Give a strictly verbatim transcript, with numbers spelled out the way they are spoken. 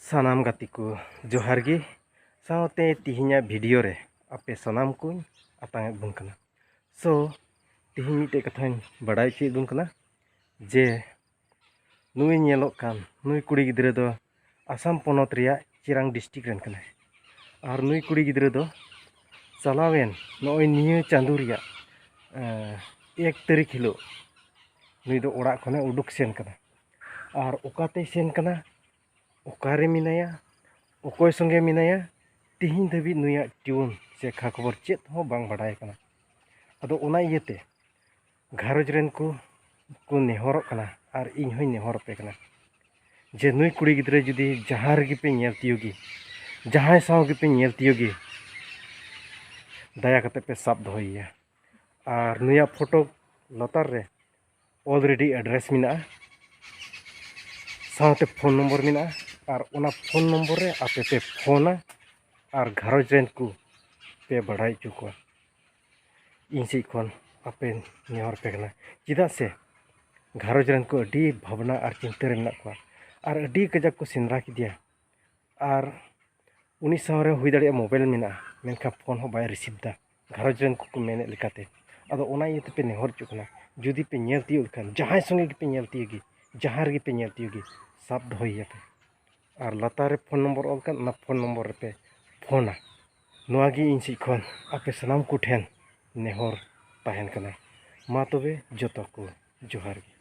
ᱥᱟᱱᱟᱢ ᱜᱟᱛᱮ ᱠᱚ ᱡᱚᱦᱟᱨ ᱜᱮ᱾ ᱥᱟᱶᱛᱮ ᱛᱮᱦᱮᱧᱟᱜ ᱵᱷᱤᱰᱤᱭᱳ ᱨᱮ ᱟᱯᱮ ᱥᱟᱱᱟᱢ ᱠᱚᱧ ᱟᱛᱟᱝ ᱮᱫ ᱵᱚᱱ ᱠᱟᱱᱟ᱾ ᱥᱳ, ᱛᱮᱦᱮᱧ ᱢᱤᱫᱴᱮᱡ ᱠᱟᱛᱷᱟᱧ ᱵᱟᱰᱟᱭ ᱦᱚᱪᱚᱭᱮᱫ ᱵᱚᱱ ᱠᱟᱱᱟ ᱡᱮ ᱱᱩᱭ ᱧᱮᱞᱚᱜ ᱠᱟᱱ ᱱᱩᱭ ᱠᱩᱲᱤ ᱜᱤᱫᱽᱨᱟᱹ ᱫᱚ ᱟᱥᱟᱢ ᱯᱚᱱᱚᱛ ᱨᱮᱭᱟᱜ ᱪᱤᱨᱟᱝ ᱰᱤᱥᱴᱨᱤᱠᱴ ᱨᱮᱱ ᱠᱟᱱᱟᱭ᱾ ᱟᱨ ᱱᱩᱭ ᱠᱩᱲᱤ ᱜᱤᱫᱽᱨᱟᱹ ᱫᱚ ᱪᱟᱞᱟᱣᱮᱱ ᱱᱚᱜᱼᱚᱭ ᱱᱤᱭᱟᱹ ᱪᱟᱸᱫᱳ ᱨᱮᱭᱟᱜ ᱮᱠ ᱛᱟᱹᱨᱤᱠᱷ ᱦᱤᱞᱳᱜ ᱱᱩᱭ ᱫᱚ ᱚᱲᱟᱜ ᱠᱷᱚᱱᱮ ᱩᱰᱩᱠ ᱥᱮᱱ ᱠᱟᱱᱟ᱾ ᱟᱨ ᱚᱠᱟᱛᱮᱭ ᱥᱮᱱ ᱠᱟᱱᱟ, ᱚᱠᱟᱨᱮ ᱢᱮᱱᱟᱭᱟ, ᱚᱠᱚᱭ ᱥᱚᱸᱜᱮ ᱢᱮᱱᱟᱭᱟ, ᱛᱮᱦᱮᱧ ᱫᱷᱟᱹᱵᱤᱡ ᱱᱩᱭᱟᱜ ᱴᱤᱭᱩᱱ ᱥᱮ ᱠᱷᱟ ᱠᱷᱚᱵᱚᱨ ᱪᱮᱫ ᱦᱚᱸ ᱵᱟᱝ ᱵᱟᱰᱟᱭ ᱠᱟᱱᱟ᱾ ᱟᱫᱚ ᱚᱱᱟ ᱤᱭᱟᱹᱛᱮ ᱜᱷᱟᱨᱚᱸᱡᱽ ᱨᱮᱱ ᱠᱚ ᱠᱚ ᱱᱮᱦᱚᱨᱚᱜ ᱠᱟᱱᱟ ᱟᱨ ᱤᱧ ᱦᱚᱸᱧ ᱱᱮᱦᱚᱨ ᱟᱯᱮ ᱠᱟᱱᱟ ᱡᱮ ᱱᱩᱭ ᱠᱩᱲᱤ ᱜᱤᱫᱽᱨᱟᱹ ᱡᱩᱫᱤ ᱡᱟᱦᱟᱸ ᱨᱮᱜᱮ ᱯᱮ ᱧᱮᱞ ᱛᱤᱭᱳᱜᱮ, ᱡᱟᱦᱟᱸᱭ ᱥᱟᱶ ᱜᱮᱯᱮ ᱧᱮᱞ ᱛᱤᱭᱳᱜᱮ, ᱫᱟᱭᱟ ᱠᱟᱛᱮ ᱯᱮ ᱥᱟᱵ ᱫᱚᱦᱚᱭᱮᱭᱟ᱾ ᱟᱨ ᱱᱩᱭᱟᱜ ᱯᱷᱳᱴᱳ ᱞᱟᱛᱟᱨ ᱨᱮ ᱚᱞᱨᱮᱰᱤ ᱮᱰᱨᱮᱥ ᱢᱮᱱᱟᱜᱼᱟ, ᱥᱟᱶᱛᱮ ᱯᱷᱳᱱ ᱱᱚᱢᱵᱚᱨ ᱢᱮᱱᱟᱜᱼᱟ᱾ ᱟᱨ ᱚᱱᱟ ᱯᱷᱳᱱ ᱱᱚᱢᱵᱚᱨ ᱨᱮ ᱟᱯᱮ ᱯᱮ ᱯᱷᱳᱱᱟ ᱟᱨ ᱜᱷᱟᱨᱚᱸᱡᱽ ᱨᱮᱱ ᱠᱚ ᱯᱮ ᱵᱟᱲᱟᱭ ᱦᱚᱪᱚ ᱠᱚᱣᱟ᱾ ᱤᱧ ᱥᱮᱫ ᱠᱷᱚᱱ ᱟᱯᱮ ᱱᱮᱦᱚᱨ ᱯᱮ ᱠᱟᱱᱟ, ᱪᱮᱫᱟᱜ ᱥᱮ ᱜᱷᱟᱨᱚᱸᱡᱽ ᱨᱮᱱ ᱠᱚ ᱟᱹᱰᱤ ᱵᱷᱟᱵᱽᱱᱟ ᱟᱨ ᱪᱤᱱᱛᱟᱹ ᱨᱮ ᱢᱮᱱᱟᱜ ᱠᱚᱣᱟ᱾ ᱟᱨ ᱟᱹᱰᱤ ᱠᱟᱡᱟᱠ ᱠᱚ ᱥᱮᱸᱫᱽᱨᱟ ᱠᱮᱫᱮᱭᱟ᱾ ᱟᱨ ᱩᱱᱤ ᱥᱟᱶ ᱨᱮ ᱦᱩᱭ ᱫᱟᱲᱮᱭᱟᱜᱼᱟ ᱢᱳᱵᱟᱭᱤᱞ ᱢᱮᱱᱟᱜᱼᱟ, ᱢᱮᱱᱠᱷᱟᱱ ᱯᱷᱳᱱ ᱦᱚᱸ ᱵᱟᱭ ᱨᱤᱥᱤᱵᱷ ᱮᱫᱟ ᱜᱷᱟᱨᱚᱸᱡᱽ ᱨᱮᱱ ᱠᱚᱠᱚ ᱢᱮᱱᱮᱫ ᱞᱮᱠᱟᱛᱮ᱾ ᱟᱫᱚ ᱚᱱᱟ ᱤᱭᱟᱹ ᱛᱮᱯᱮ ᱱᱮᱦᱚᱨ ᱦᱚᱪᱚᱜ ᱠᱟᱱᱟ, ᱡᱩᱫᱤ ᱯᱮ ᱧᱮᱞ ᱛᱤᱭᱳᱜ ᱞᱮᱠᱷᱟᱱ, ᱡᱟᱦᱟᱸᱭ ᱥᱚᱸᱜᱮ ᱜᱮᱯᱮ ᱧᱮᱞ ᱛᱤᱭᱳᱜᱮ, ᱡᱟᱦᱟᱸ ᱨᱮᱜᱮ ᱯᱮ ᱧᱮᱞ ᱛᱤᱭᱳᱜᱮ, ᱥᱟᱵ ᱫᱚᱦᱚᱭᱮᱭᱟᱯᱮ᱾ ᱟᱨ ᱞᱟᱛᱟᱨ ᱨᱮ ᱯᱷᱳᱱ ᱱᱚᱢᱵᱚᱨ ᱚᱞ ᱠᱟᱱ, ᱚᱱᱟ ᱯᱷᱳᱱ ᱱᱚᱢᱵᱚᱨ ᱨᱮᱯᱮ ᱯᱷᱳᱱᱟ᱾ ᱱᱚᱣᱟ ᱜᱮ ᱤᱧ ᱥᱮᱫ ᱠᱷᱚᱱ ᱟᱯᱮ ᱥᱟᱱᱟᱢ ᱠᱚᱴᱷᱮᱱ ᱱᱮᱦᱚᱨ ᱛᱟᱦᱮᱱ ᱠᱟᱱᱟ᱾ ᱢᱟ ᱛᱚᱵᱮ ᱡᱚᱛᱚ ᱠᱚ ᱡᱚᱦᱟᱨ ᱜᱮ᱾